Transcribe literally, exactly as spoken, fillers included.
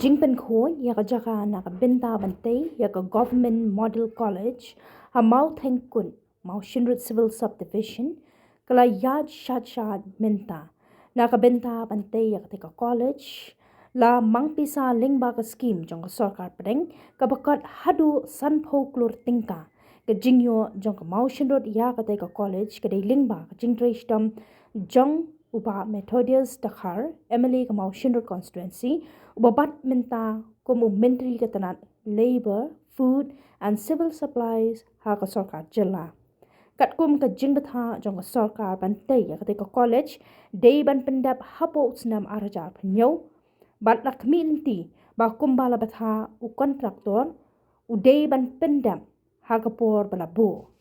Jingpynkhuid ïa ka jaka na ka bynta ban tei ïa ka Government Model College ha Mawthengkut, Mawshynrut Civil Subdivision, ka la ïaid shat shat mynta. Na ka bynta ban tei ïa katei ka college, la mang pisa lyngba ka skim jong ka sorkar pdeng, kaba kot haduh sanphew klur tyngka. Ka jingïoh jong ka Mawshynrut ïa katei ka college ka dei lyngba ka jingtrei shitom jong u Bah Methodius Dkhar, M L A ka Mawshynrut constituency, uba bat mynta kum u Myntri ka tnat Labour, Food and Civil Supplies ha ka sorkar jylla. Katkum ka jingbthah jong ka sorkar ban tei ïa katei ka college, dei ban pyndep hapoh u snem ar hajar phew, bad la khmih lynti ba kumba la bthah u kontraktor, u dei ban pyndep ha ka por ba la buh.